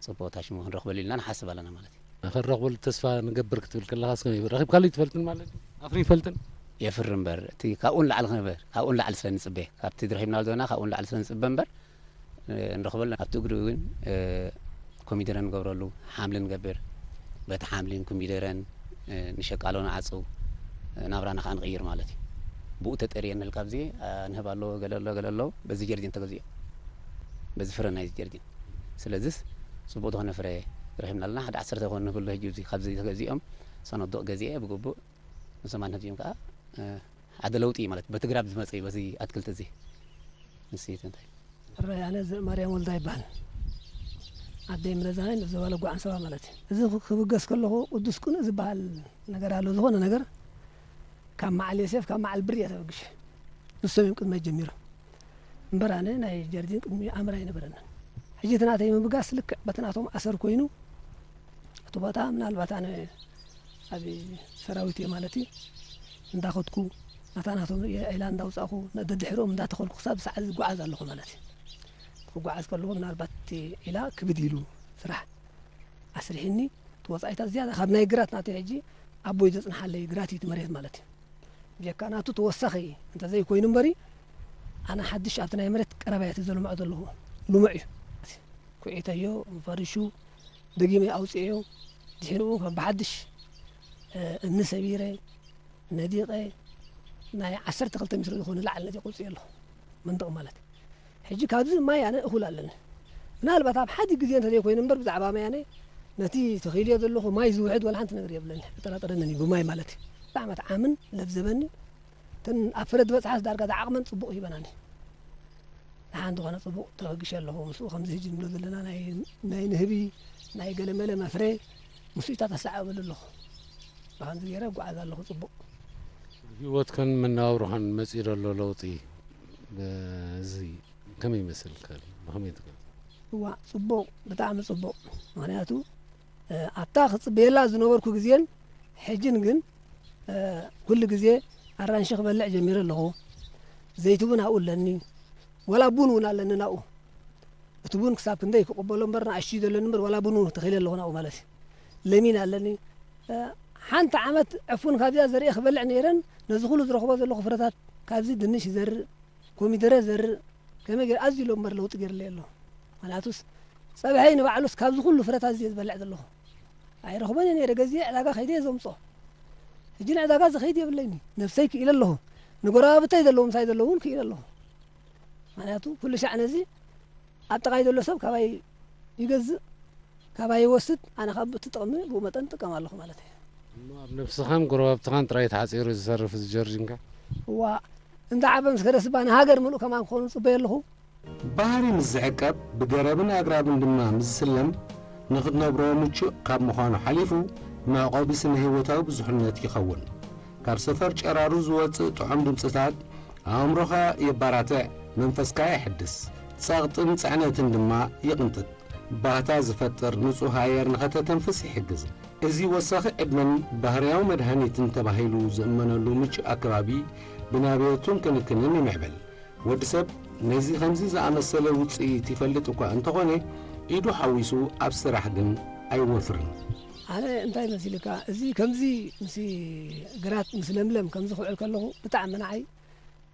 ጽቡቕ ታሽሙ ክንረኽበሉ ኢልና ንሓስብ ኣለና ማለት እዩ። ክንረኽበሉ ተስፋ ንገብር ክትብል ከለኻስ ከመይ እዩ? ረኺብካሉ ይትፈልጥን ማለት እዩ? ኣፍሪ ይፈልጥን? የፍሪ እምበር፣ እቲ ካብኡ ንላዕሊ ክንበር፣ ካብኡ ንላዕሊ ስለ ንጽበ፣ ካብቲ ረኺብናሉ ዘለና ካብኡ ንላዕሊ ስለ ንጽበ እምበር፣ እ፣ ንረኽበሉ። ኣብቲ እግሪ እውን፣ እ፣ ኮሚደረ ንገብረሉ፣ ሓምሊ ንገብር። በቲ ሓምሊን ኮሚደረን፣ እ፣ ንሸቃሎ ንዓጽው፣ እ፣ ናብራና ከዓ ንቕይር ማለት እዩ። ብኡ ተጠርየን ኢልካ ኣብዚ፣ እ፣ ንህብ ኣሎ፣ ገለ ኣሎ፣ ገለ ኣሎ፣ በዚ ጀርዲን ተገዚኦ። በዚ ፍረ ናይዚ ጀርዲን። ስለዚስ ጽቡቕ ዝኾነ ፍረ ረኺብና ኣለና። ሓደ ዓሰርተ ዝኾነ ንህብ ኣሎ ሕጂ ኣብዚ፣ ካብዚ ተገዚኦም ሰነዶቕ ገዚኤ ብግቡእ ንሰማን ህዝቢኦም ከዓ፣ እ፣ ሓደ ለውጢ እዩ ማለት እዩ። በቲ ግራብ ዝመጸ እዩ፣ በዚ ኣትክልቲ እዚ። ንስይቲ እንታይ? ሕራይ ኣነ ዘርኢ ማርያም ወልዳ ይበሃል። ዓደይ ምረዛናይ ንዘባለ ጓዓን ሰባ ማለት እዩ። እዚ ክብገስ ከለኹ ቅዱስ ቅኑዕ ዝበሃል ነገር ኣሎ። ዝኾነ ነገር ካብ መዓል ዮሴፍ፣ ካብ መዓል ብር እያ ተበግሽ። ንሶም እዮም ቅድመይ ጀሚሮም። እምበር ኣነ ናይ ጀርዲን ቅድሚ ኣምር ኣይነበረንን። ሕጂ እቲ ናተይ ምብጋስ ልክዕ በቲ ናቶም ኣሰር ኮይኑ፣ እቲ ቦታ ምናልባት ኣነ ኣብ ሰራዊት እየ ማለት እዩ። እንዳኸድኩ ናታ ናቶም ዒላ እንዳውጻእኩ፣ ደድሕሮም እንዳተኸልኩ ክሳብ ሰዓት ዝጓዓዝ ኣለኹ ማለት እዩ። ክጓዓዝ ከለኹ ምናልባት እቲ ዒላ ክብድ ኢሉ ስራሕ ኣስሪሕኒ፣ እቲ ወጻኢታት ዝያዳ ካብ ናይ ግራት ናተይ ሕጂ ኣቦይ ዘጽንሓለይ ግራት እዩ እቲ መሬት ማለት እዩ። ብጀካ ናቱ ተወሳኺ እንተዘይኮይኑ እምበሪ፣ ኣነ ሓድሽ ኣብቲ ናይ መሬት ቀረባ እየ እቲ ዘልምዖ ዘለኹ። ልሙዕ እዩ። ኩዒተዮ፣ ፈሪሹ፣ ደጊመ ኣውፅኤዮ። ድሕሪኡ ከም ብሓድሽ፣ እ፣ እምኒ ሰቢረ፣ ነዲቐ፣ ናይ ዓሰርተ ክልተ ሜትሮ ዝኾነ ላዕሊ ነዲቐ ኣውፅኤ ኣለኹ። መንደቕ ማለት። ሕጂ ካብዚ ማይ ኣነ እኹል ኣለኒ። ምናልባት ኣብ ሓደ ግዜ እንተዘይኮይኑ እምበር ብዛዕባ ማይ ኣነ ነቲ ተኺልዮ ዘለኹ ማይ ዝውሕድ ዋላ ሓንቲ ነገር የብለኒ። ኣጠራጥረንን እዩ ብማይ ማለት እዩ። ብጣዕሚ ዓምን ለብዘበኒ። እተን ኣብ ፍረ ዝበጽሓስ ዳርጋ ዝዓቕመን ጽቡቕ ሂበናኒ። ደሓን ዝኾነ ጽቡቕ ተበግሸ ኣለኹ። ምስኡ ከምዚ ሕጂ ንብሎ ዘለና ናይ፣ ናይ ንህቢ፣ ናይ ገለመለ መፍረ ምስኡታት ኣሰዓብሉ ኣለኹ። ብኸምዚ ገይረ እጓዓዝ ኣለኹ ጽቡቕ። ህይወትክን መነባብሮኻን መጺኡ ዘሎ ለውጢ በዚ ከመይ ይመስል? ብኸመይ ትገልጾ? እዋ፣ ጽቡቕ፣ ብጣዕሚ ጽቡቕ። ምኽንያቱ፣ እ፣ ኣብታ ክጽበየላ ዝነበርኩ ግዜን ሕጅን ግን፣ እ፣ ኩሉ ግዜ ኣራንሺ ክበልዕ ጀሚረ ኣለኹ። ዘይቲ እውን ኣብኡ ኣለኒ። ወላ ቡን እውን ኣለኒ ናብኡ። እቲ ቡን ክሳብ ክንደይ ክቕበሎ እምበር፣ ንኣሽቱ ዘለኒ እምበር፣ ወላ ቡን እውን ተኺለ ኣለኹ ናብኡ ማለት እዩ። ለሚን ኣለኒ። እ፣ ሓንቲ ዓመት ዕፉን ካብዚኣ ዘርእየ ክበልዕ ነይረን፣ ነዚ ኩሉ ዝረኽቦ ዘለኹ ፍረታት፣ ካብዚ ድንሽ ይዘርእ፣ ኮሚደረ ዘርእ፣ ከመይ ገይረ ኣዝዩ ሎ እምበር ለውጢ ገይርለይ ኣሎ። ምኽንያቱስ፣ ጸብሐይ ንባዕሉስ ካብዚ ኩሉ ፍረታት እዚ እየ ዝበልዕ ዘለኹ። ኣይረኽቦን እየ ነይረ፣ ገዚኤ ዕዳጋ ከይደ እየ ዘምጽኦ። ሕጂ ንዕዳጋ ዝኸይድ የብለይኒ። ነብሰይ ክኢለ ኣለኹ። ንጎረባብተይ ዘለዉ ምሳይ ዘለዉ እውን ክኢለ ኣለኹ። ምኽንያቱ፣ ኩሉ ሻዕ ነዚ ኣብ ጥቓይ ዘሎ ሰብ ካባይ ይገዝእ፣ ካባይ ይወስድ፣ ኣነ ካብ ብቲ ጥቕሚ ብኡ መጠን እጥቀም ኣለኹ ማለት እዩ። እሞ ኣብ ነብስኻን ጎረባብትኻን ጥራይ ተሓጺሩ ዝሰርፍ እዚ ጀርጂንካ? እዋ፣ እንዳ ዓበ ምስ ከደስባ ንሃገር ምሉእ ከማን ክኾኑ ጽበየ ኣለኹ። ባህሪ ምስ ዝዕቀብ፣ ብገረብን ኣግራብን ድማ ምስ ዝስለም፣ ንኽትነብሮ ምቹእ ካብ ምዃኑ ሓሊፉ፣ መዕቆቢ ስነ ህይወታዊ ብዙሕነት ይኸውን። ካብ ሰፈር ጨራሩ ዝወጽእ ጥዑም ድምጽታት፣ ኣእምሮኻ የባራትዕ፣ መንፈስካ የሐድስ፣ ጸቕጥን ጽዕነትን ድማ ይቕንጥጥ። ባህታ ዝፈጥር ንጹህ ኣየር ንኸተተንፍስ ይሕግዝ። እዚ ወሳኺ ዕድመን ባህርያዊ መድሃኒትን ተባሂሉ ዝእመነሉ ምቹእ ኣከባቢ ብናብዮቱን ክንክንን ይምዕብል። ወዲ ሰብ ነዚ ከምዚ ዝኣመሰለ ውጽኢት ይፈልጥ እኳ እንተኾነ፣ ኢዱ ሓዊሱ ኣብ ስራሕ ግን ኣይወፍርን። ኣነ እንታይ መሲልካ፣ እዚ ከምዚ ምስ ግራት ምስ ለምለም ከምዚ ክውዕል ከለኹ ብጣዕሚ ንዓይ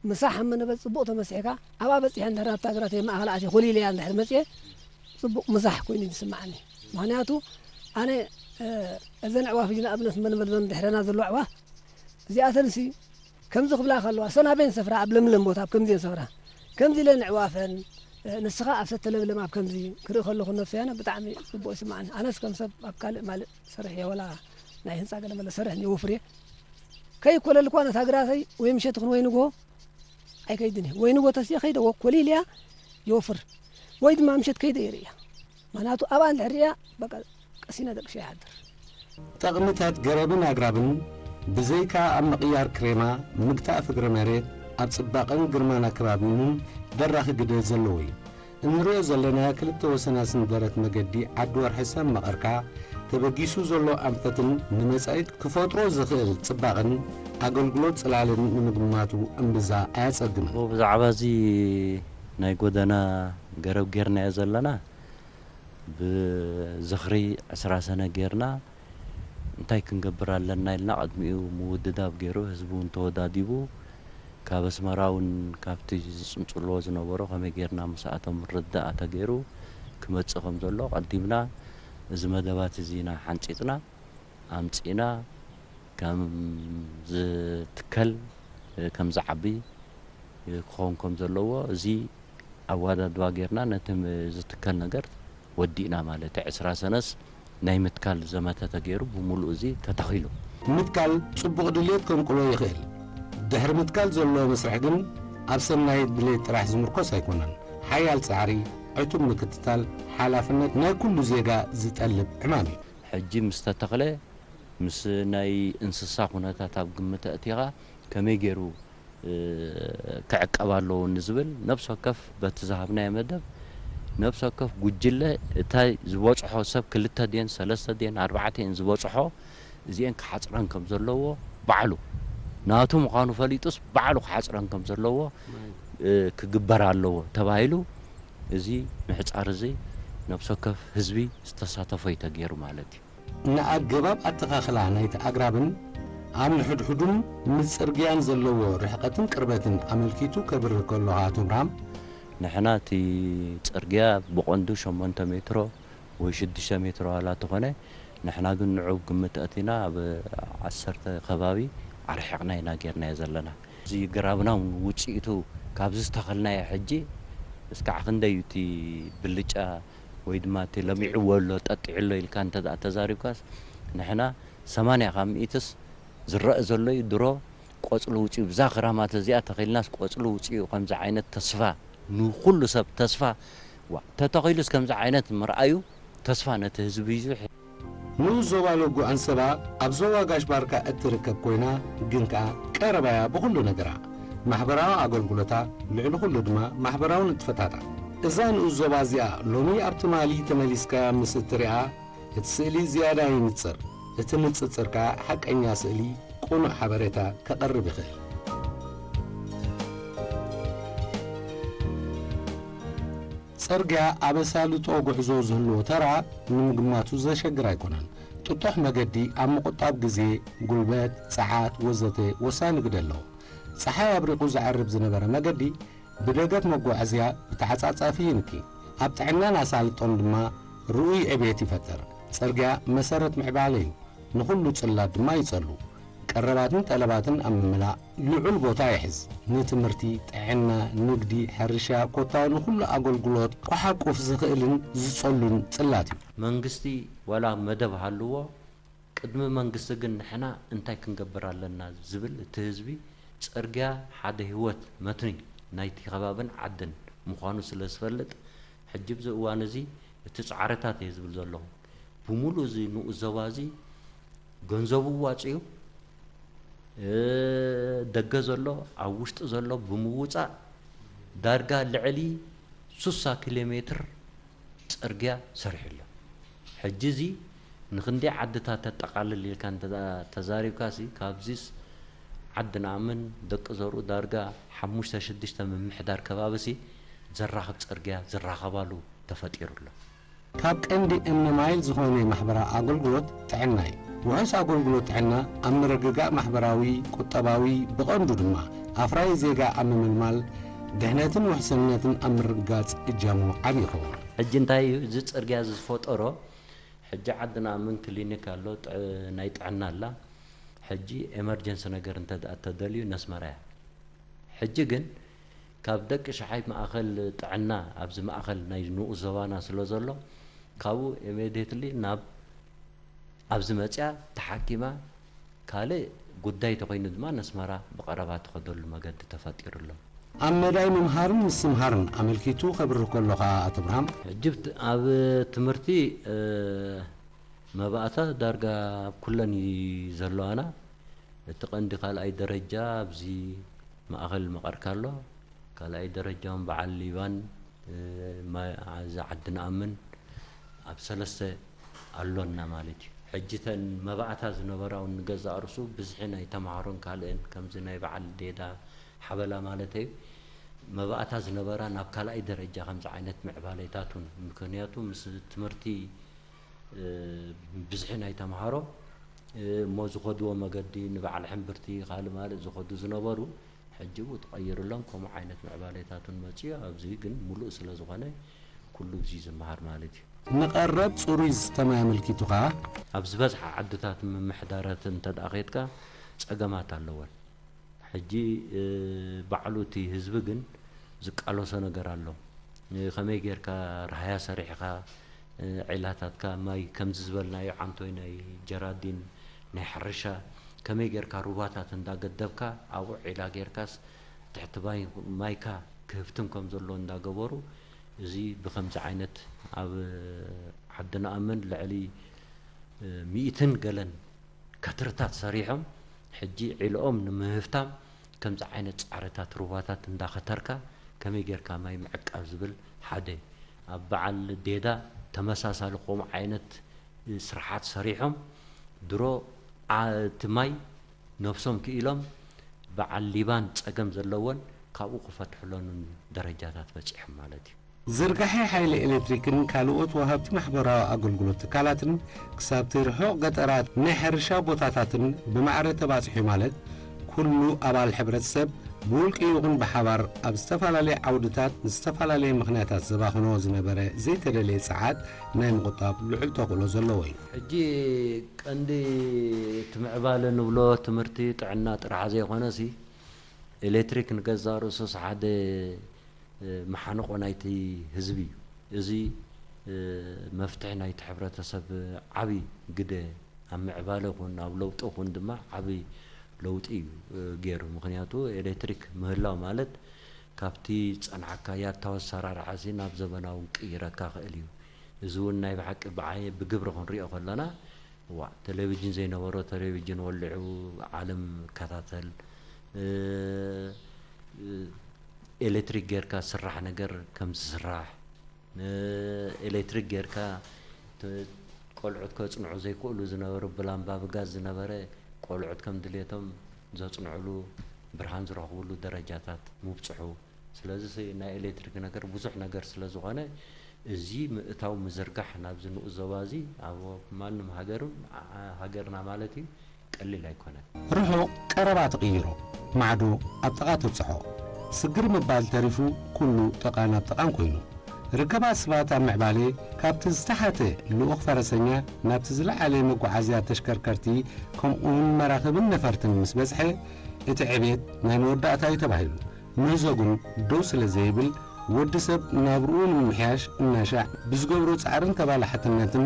ምሳሕ እሞ ነበረ ጽቡቕ ተመሲሕካ ኣብኣ በጺሐ እንድሕር ናብታ ግራት ማእኸል ኣትየ ኮሊለያ እንድሕር መጽየ ጽቡቕ ምሳሕ ኮይኑ እዩ ዝስምዓኒ። ምኽንያቱ ኣነ እዘን ኣዕዋፍ እዚ ንኣብነት መንበል ዘን ድሕረና ዘሎ ኣዕዋፍ እዚኣተንሲ ከምዚ ክብላ ከለዋ እሰን ኣበየን ሰፍራ ኣብ ለምለም ቦታ ኣብ ከምዚየን ሰፍራ ከምዚ ኢለን ኣዕዋፈን ንስኻ ኣብ ሰተ ለምለም ኣብ ከምዚ ክርኢ ከለኹ ነብሰይ ኣነ ብጣዕሚ ጽቡቕ ይስምዓኒ። ኣነስ ከም ሰብ ኣብ ካልእ ማልእ ሰርሕ እየ ወላ ናይ ህንጻ ገለ መለ ሰርሕ እየ ወፍር እየ ከይኮለልኳ ነታ ግራተይ ወይ ምሸት ይኹን ወይ ንግሆ ኣይከይድን እየ ወይ ንጎተስየ ከይደ ወኮሊል እያ ይወፍር ወይ ድማ ምሸት ከይደ ይርእያ ምክንያቱ ኣብኣ እንድሕር ርእያ በቃ ቀሲነ ደቅሸ ይሓድር። ጠቕምታት ገረብን ኣግራብን ብዘይካ ኣብ ምቕያር ክሬማ፣ ምግታእ ፍግረ መሬት፣ ኣብ ጽባቐን ግርማን ኣከባቢ እውን በራኺ ግደ ዘለዎ እዩ። እንሪኦ ዘለና ክልተ ወሰናስን ደረት መገዲ ዓዲ ወርሒ ሰብ መቐርካ ተበጊሱ ዘሎ ኣንፈትን ንመጻኢት ክፈጥሮ ዝኽእል ጽባቕን ኣገልግሎት ጽላልን ንምግማቱ እምብዛ ኣያጸግምን። ብዛዕባ እዚ ናይ ጎደና ገረብ ጌርናዮ ዘለና ብዝኽሪ ዕስራ ሰነ ጌርና እንታይ ክንገብር ኣለና ኢልና ቅድሚኡ ምውድዳብ ገይሩ ህዝቢ እውን ተወዳዲቡ ካብ ኣስመራ እውን ካብቲ ዝፅንፅልዎ ዝነበሩ ከመይ ጌርና ምስኣቶም ምርድዳእ ተገይሩ ክመፅእ ከም ዘሎ ቀዲምና እዚ መደባት እዚ ኢና ሓንፂፅና ኣምፂእና ከም ዝትከል ከም ዝዓቢ ክኸውን ከም ዘለዎ እዚ ኣወዳድባ ጌርና ነቲ ዝትከል ነገር ወዲእና ማለት እዩ። ዕስራ ሰነስ ናይ ምትካል ዘመተ ተገይሩ ብምሉእ እዚ ተተኺሉ። ምትካል ጽቡቕ ድሌት ከንቅሎ ይኽእል። ድሕሪ ምትካል ዘሎ መስርሕ ግን ኣብ ሰናይ ድሌት ጥራሕ ዝምርኮስ ኣይኮነን። ሓያል ጻዕሪ፣ ዕቱብ ምክትታል፣ ሓላፍነት ናይ ኩሉ ዜጋ ዝጠልብ ዕማም እዩ። ሕጂ ምስ ተተኽለ ምስ ናይ እንስሳ ኩነታት ኣብ ግምት ኣእቲኻ ከመይ ገይሩ ክዕቀብ ኣለዎ ንዝብል ነብሲ ወከፍ በቲ ዝሃብናዮ መደብ ነብሲ ወከፍ ጉጅለ እታይ ዝበፅሖ ሰብ ክልተ ድየን ሰለስተ ድየን ኣርባዕተ እየን ዝበፅሖ እዚአን ክሓፅረን ከም ዘለዎ ባዕሉ ናቱ ምዃኑ ፈሊጡስ ባዕሉ ክሓፅረን ከም ዘለዎ ክግበር ኣለዎ ተባሂሉ እዚ ምሕፃር እዚ ነብሲ ወከፍ ህዝቢ ዝተሳተፎ እዩ ተገይሩ ማለት እዩ። ንኣገባብ ኣተኻኽላ ናይቲ ኣግራብን ኣብ ንሕድሕዱን ምስ ጽርግያን ዘለዎ ርሕቀትን ቅርበትን ኣመልኪቱ ከብርህ ከሎ ኣቶ ብርሃም፣ ንሕና እቲ ጽርግያ ብቐንዱ ሸሞንተ ሜትሮ ወይ ሽዱሽተ ሜትሮ ዋላ ተኾነ፣ ንሕና ግን ንዑ ግምት ኣእቲና ኣብ ዓሰርተ ከባቢ ኣርሒቕና ኢና ጌርናዮ ዘለና። እዚ ግራብና እውን ውጽኢቱ ካብዚ ዝተኸልናዮ ሕጂ እስካዕ ክንደይ እዩ እቲ ብልጫ ወይ ድማ እቲ ለሚዕዎ ኣሎ ጠጢዑ ኣሎ ኢልካ እንተ ደኣ ተዛሪብካስ ንሕና ሰማንያ ካብ ሚእትስ ዝረአ ዘሎ እዩ ድሮ ቆጽሊ ውፅኡ ብዛ ክራማት እዚኣ ተኺልናስ ቆጽሊ ውፅኡ ከምዚ ዓይነት ተስፋ ንኩሉ ሰብ ተስፋ ዋ ተተኺሉስ ከምዚ ዓይነት ምርኣዩ ተስፋ ነቲ ህዝቢ እዩ ንኡስ ዞባ ሎጉ ዓንሰባ ኣብ ዞባ ጋሽ ባርካ እትርከብ ኮይና ግን ከኣ ቀረባያ ብኹሉ ነገራ ማሕበራዊ ኣገልግሎታ ልዕሊ ኩሉ ድማ ማሕበራዊ ንጥፈታታ እዛ ንኡስ ዞባ እዚኣ ሎሚ ኣብ ትማሊ ተመሊስካ ምስ እትሪኣ እቲ ስእሊ ዝያዳ ይንጽር እቲ ንጽጽር ከኣ ሓቀኛ ስእሊ ቅኑዕ ሓበሬታ ከቕርብ ይኽእል። ጽርግያ ኣብ ኣሳልጦ ጉዕዞ ዝህልዎ ተራ ንምግማቱ ዘሸግር ኣይኮነን። ጥጡሕ መገዲ ኣብ ምቑጣብ ግዜ፣ ጉልበት፣ ጸዓት ወዘተ ወሳኒ ግደ ኣለዎ። ጸሓይ ኣብሪቑ ዝዓርብ ዝነበረ መገዲ ብደገፍ መጓዓዝያ ብተዓጻጻፊ ይንኪ። ኣብ ጥዕናን ኣሳልጦን ድማ ርኡይ ዕቤት ይፈጥር። ጽርግያ መሰረት ምዕባለ እዩ። ንኹሉ ጽላት ድማ ይጸሉ። ቀረባትን ጠለባትን ኣብ ምምላእ ልዑል ቦታ ይሕዝ። ንትምህርቲ፣ ጥዕና፣ ንግዲ፣ ሕርሻ፣ ኮታ ንኹሉ ኣገልግሎት ክሓቁፍ ዝኽእልን ዝጸሉን ጽላት እዩ። መንግስቲ ዋላ መደብ ሃልዎ፣ ቅድሚ መንግስቲ ግን ንሕና እንታይ ክንገብር ኣለና ዝብል እቲ ህዝቢ፣ ጽርግያ ሓደ ህይወት መትኒ ናይቲ ከባብን ዓድን ምዃኑ ስለ ዝፈልጥ፣ ሕጂ ኣብዚ እዋን እዚ እቲ ጻዕርታት እየ ዝብል ዘለኹ። ብምሉእ እዚ ንኡስ ዞባ እዚ ገንዘቡ ዋጽዩ፣ እ፣ ደገ ዘሎ ኣብ ውሽጢ ዘሎ ብምውጻእ ዳርጋ ልዕሊ ሱሳ ኪሎ ሜትር ጽርግያ ሰሪሑ ኣሎ። ሕጂ እዚ ንክንደይ ዓድታት ተጠቓልል ኢልካ እንተ ተዛሪብካሲ፣ ካብዚስ ዓዲ ንኣምን ደቂ ዘርኡ ዳርጋ ሓሙሽተ ሽዱሽተ ምምሕዳር ከባቢሲ ዘራኽብ ጽርግያ ዝራኸባሉ ተፈጢሩ ኣሎ። ካብ ቀንዲ እምኒ ማይል ዝኾነ ማሕበራዊ ኣገልግሎት ጥዕና እዩ። ውሑስ ኣገልግሎት ጥዕና ኣብ ምርግጋእ ማሕበራዊ፣ ቁጠባዊ፣ ብቐንዱ ድማ ኣፍራዪ ዜጋ ኣብ ምምልማል፣ ድሕነትን ውሕስነትን ኣብ ምርግጋጽ እጃሙ ዓቢ ይኸውን። ሕጂ እንታይ እዩ እዚ ጽርግያ እዚ ዝፈጠሮ? ሕጂ ዓድና ምን ክሊኒክ ኣሎ፣ ጥዕ-፣ ናይ ጥዕና ኣላ። ሕጂ ኤመርጀንሲ ነገር እንተ ደኣ ተደልዩ ነስመራ እያ። ሕጂ ግን ካብ ደቂ ሸሓይ ማእኸል ጥዕና ኣብዚ ማእኸል ናይ ንኡስ ዞባና ስለ ዘሎ፣ ካብኡ ኢሚድየትሊ ናብ ኣብዚ መጽያ ተሓኪማ ካልእ ጉዳይ ተኾይኑ ድማ ነስመራ ብቐረባ ትኸደሉ መገዲ ተፈጢሩ ኣሎ። ኣብ መዳይ ምምሃርን ምስትምሃርን ኣመልኪቱ ከብርህ ከሎ ኸኣ ኣቶ ብርሃም፣ ሕጂ ብት-፣ ኣብ ትምህርቲ፣ እ፣ መባእታ ዳርጋ ኣብ ኩለን እዩ ዘለዋና። እቲ ቀንዲ ካልኣይ ደረጃ ኣብዚ ማእኸል መቐርካ ኣሎ። ካልኣይ ደረጃ እውን በዓል ሊባን፣ እ፣ ማ-፣ እዚ ዓዲ ንኣምን ኣብ ሰለስተ ኣሎና ማለት እዩ። ሕጂ እተን መባእታ ዝነበራ እውን ንገዛእ ርእሱ ብዝሒ ናይ ተምሃሮን ካልእን ከምዚ ናይ በዓል ዴዳ ሓበላ ማለተይ እዩ። መባእታ ዝነበራ ናብ ካልኣይ ደረጃ ከምዚ ዓይነት ምዕባሌታት እውን፣ ምክንያቱ ምስ ትምህርቲ፣ እ፣ ብዝሒ ናይ ተምሃሮ፣ እ፣ እሞ ዝኸድዎ መገዲ ንበዓል ሕምብርቲ ካልእ ማልእ ዝኸዱ ዝነበሩ ሕጂ ብኡ ተቐይሩሎም ከምኡ ዓይነት ምዕባሌታት እውን መፅኡ። ኣብዚ ግን ሙሉእ ስለ ዝኾነ ኩሉ ብዚ ዝመሃር ማለት እዩ። ንቐረብ ፅሩይ ዝስተ ማይ ኣመልኪቱ ኸዓ፣ ኣብ ዝበዝሓ ዓድታት ምምሕዳራት እንተ ደኣ ኸድካ ጸገማት ኣለወን። ሕጂ፣ እ፣ ባዕሉ እቲ ህዝቢ ግን ዝቃለሶ ነገር ኣሎ። እ፣ ከመይ ጌርካ ረሃያ ሰሪሕኻ፣ እ፣ ዒላታትካ ማይ ከምዚ ዝበልናዮ ዓንቶይ ናይ ጀራዲን ናይ ሕርሻ ከመይ ጌርካ ሩባታት እንዳገደብካ ኣብኡ ዒላ ጌርካስ ትሕቲ ማይ-፣ ማይካ ክህፍትም ከም ዘለዎ እንዳገበሩ፣ እዚ ብኸምዚ ዓይነት ኣብ ዓዲ ንኣምን ልዕሊ፣ እ፣ ሚእትን ገለን ከትርታት ሰሪሖም፣ ሕጂ ዒልኦም ንምህፍታም ከምዚ ዓይነት ጻዕርታት ሩባታት እንዳኸተርካ ከመይ ጌርካ ማይ ምዕቃብ ዝብል ሓደ። ኣብ በዓል ዴዳ ተመሳሳሊ ከምኡ ዓይነት ስራሓት ሰሪሖም፣ ድሮ ዓ-፣ እቲ ማይ ነብሶም ክኢሎም በዓል ሊባን ጸገም ዘለወን ካብኡ ክፈትሑሎን ደረጃታት በጺሖም ማለት እዩ። ዝርጋሐ ሓይሊ ኤሌክትሪክን ካልኦት ወሃብቲ ማሕበራዊ ኣገልግሎት ትካላትን ክሳብቲ ርሑቕ ገጠራት ናይ ሕርሻ ቦታታትን ብማዕረ ተባጺሑ ማለት፣ ኩሉ ኣባል ሕብረተሰብ ብውልቂ ይኹን ብሓባር ኣብ ዝተፈላለየ ዓውድታት ንዝተፈላለየ ምኽንያታት ዘባኽኖ ዝነበረ ዘይተደለየ ጸዓት ናይ ምቑጣብ ልዑል ተኽእሎ ዘለዎ እዩ። ሕጂ ቀንዲ እቲ ምዕባለ ንብሎ ትምህርቲ፣ ጥዕና ጥራሕ ዘይኮነሲ፣ ኤሌክትሪክ ንገዛእ ርእሱስ ሓደ እ፣ መሓንቆ ናይቲ ህዝቢ እዩ። እዚ፣ እ፣ መፍትሒ ናይቲ ሕብረተሰብ ዓቢ ግደ ኣብ ምዕባለ ይኹን ኣብ ለውጢ ይኹን ድማ ዓቢ ለውጢ እዩ፣ እ፣ ገይሩ። ምኽንያቱ ኤሌክትሪክ ምህላው ማለት ካብቲ ዝጸንሓካያ ኣታዊ ኣሰራርሓ እዚ ናብ ዘበናዊ ክቕይረካ ክእል እዩ። እዚ እውን ናይ ብሓቂ ብዓየ ብግብሪ ክንሪኦ ከለና፣ እዋ፣ ቴሌቪዥን ዘይነበሮ ቴሌቪዥን ወሊዑ ዓለም ይከታተል። እ፣ እ፣ ኤሌክትሪክ ጌርካ ዝስራሕ ነገር ከም ዝስራሕ፣ እ፣ ኤሌክትሪክ ጌርካ ተ-፣ ቆልዑት ከጽንዑ ዘይክእሉ ዝነበሩ ብላምባ ብጋዝ ዝነበረ ቆልዑት ከም ድሌቶም ዘጽንዕሉ ብርሃን ዝረኽብሉ ደረጃታት ምብጽሑ። ስለዚ ሲ ናይ ኤሌክትሪክ ነገር ብዙሕ ነገር ስለ ዝኾነ፣ እዚ ምእታው ምዝርጋሕ ናብዚ ንኡስ ዞባ እዚ ኣብ ማንም ሃገርን፣ ዓ-፣ ሃገርና ማለት እዩ፣ ቀሊል ኣይኮነን። ርሑቕ ቀረባ ትቕይሮ፣ ማዕዶ ኣብ ጥቓ ተብጽሖ፣ ስግር ምባል ተሪፉ ኩሉ ጥቓ ናብ ጥቓን ኮይኑ፣ ርከብ ኣስባት ኣብ ምዕባሌ ካብቲ ዝተሓተ ልኡኽ ፈረሰኛ ናብቲ ዝለዓለ መጓዓዝያ ተሽከርከርቲ ከምኡውን መራኽብን ነፈርትን ምስ በዝሐ እቲ ዕቤት ናይ መወዳእታ እዩ ተባሂሉ። ምህዞ ግን ደው ስለ ዘይብል ወዲ ሰብ ናብርኡ ንምምሕያሽ እናሻዕ ብዝገብሮ ጻዕርን ተባላሕትነትን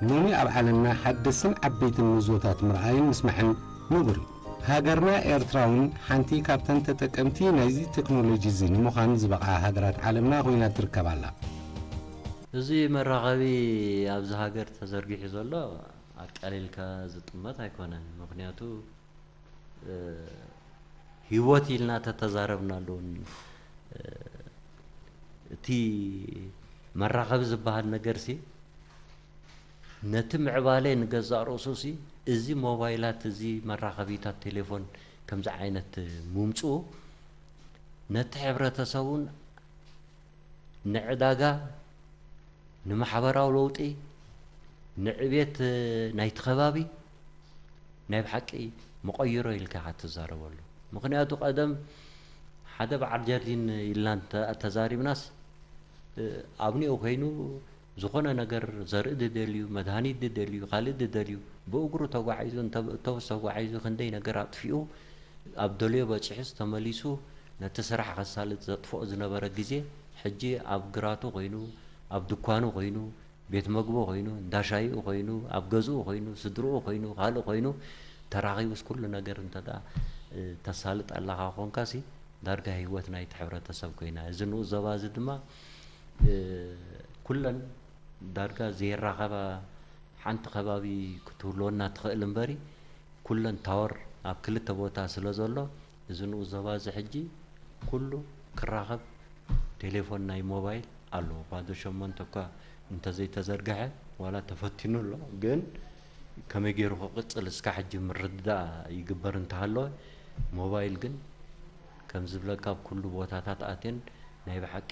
ሎሚ ኣብ ዓለምና ሓደስትን ዓበይትን ምህዞታት ምርኣይን ምስማዕን ንቡር እዩ። ሃገርና ኤርትራ እውን ሓንቲ ካብተን ተጠቀምቲ ናይዚ ቴክኖሎጂ እዚ ንምዃን ዝበቕዓ ሃገራት ዓለምና ኮይና ትርከብ ኣላ። እዚ መራኸቢ ኣብዚ ሃገር ተዘርጊሑ ዘሎ ኣቃሊልካ ዝጥመት ኣይኮነን። ምኽንያቱ ህይወት ኢልና ተተዛረብናሉ እውን እቲ መራኸቢ ዝበሃል ነገርሲ ነቲ ምዕባለ ንገዛእ ርእሱሲ እዚ ሞባይላት፣ እዚ መራኸቢታት ቴሌፎን ከምዚ ዓይነት ምምፅኡ ነቲ ሕብረተሰቡን ንዕዳጋ፣ ንማሕበራዊ ለውጢ፣ ንዕቤት ናይቲ ከባቢ ናይ ብሓቂ መቐይሮ ኢልካ ኢኻ ትዛረበሉ። ምኽንያቱ ቀደም ሓደ በዓል ጀርዲን ኢልና እንተ- ተዛሪብናስ ኣብኒኡ ኮይኑ ዝኾነ ነገር ዘርኢ ድደልዩ፣ መድሃኒት ድደልዩ፣ ካልእ ድደልዩ ብእግሩ ተጓዒዙ እንተ ብእቶብስ ተጓዒዙ ክንደይ ነገር ኣጥፊኡ ኣብ ደልዮ በፂሑስ ተመሊሱ ነቲ ስራሕ ከሳልጥ ዘጥፍኦ ዝነበረ ግዜ ሕጂ ኣብ ግራቱ ኮይኑ ኣብ ድኳኑ ኮይኑ ቤት መግቡ ኮይኑ እንዳ ሻይኡ ኮይኑ ኣብ ገዝኡ ኮይኑ ስድርኡ ኮይኑ ካልእ ኮይኑ ተራኺቡስ ኩሉ ነገር እንተ ደኣ ተሳልጥ ኣለኻ ኮንካሲ ዳርጋ ህይወት ናይቲ ሕብረተሰብ ኮይና። እዚ ንኡስ ዞባ እዚ ድማ ኩለን ዳርጋ ዘይራኸባ ሓንቲ ከባቢ ክትህልወና ትኽእል እምበሪ ኩለን ታወር ኣብ ክልተ ቦታ ስለ ዘሎ እዚ ንኡስ ዞባ እዚ ሕጂ ኩሉ ክራኸብ ቴሌፎን ናይ ሞባይል ኣለዎ። ኳዶ ሸሞንተ እኳ እንተዘይተዘርግሐ ዋላ ተፈቲኑ ኣሎ፣ ግን ከመይ ገይሩ ክቕፅል እስካ ሕጂ ምርድዳእ ይግበር እንተሃለወ ሞባይል ግን ከም ዝብለካ ኣብ ኩሉ ቦታታት ኣትየን ናይ ብሓቂ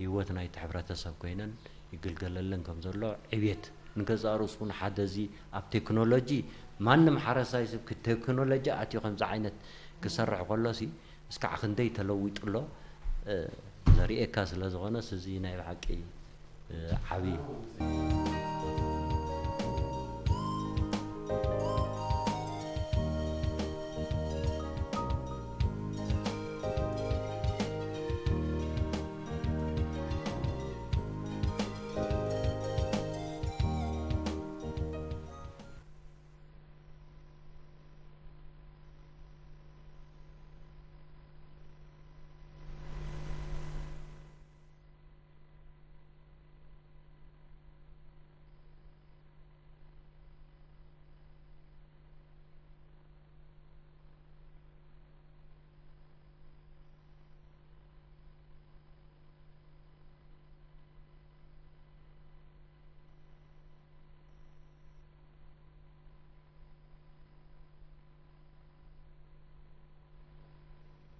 ህይወት ናይቲ ሕብረተሰብ ኮይነን ይግልገለለን ከም ዘሎ ዕቤት ንገዛእ ርእሱ እውን ሓደ እዚ ኣብ ቴክኖሎጂ ማንም ሓረስታይ ሰብ ቴክኖሎጂ ኣትዩ ከምዚ ዓይነት ክሰርሕ ከሎሲ እስካዕ ክንደይ ተለዊጡ ኣሎ ዘርእየካ ስለ ዝኾነስ እዚ ናይ ብሓቂ ዓብዪ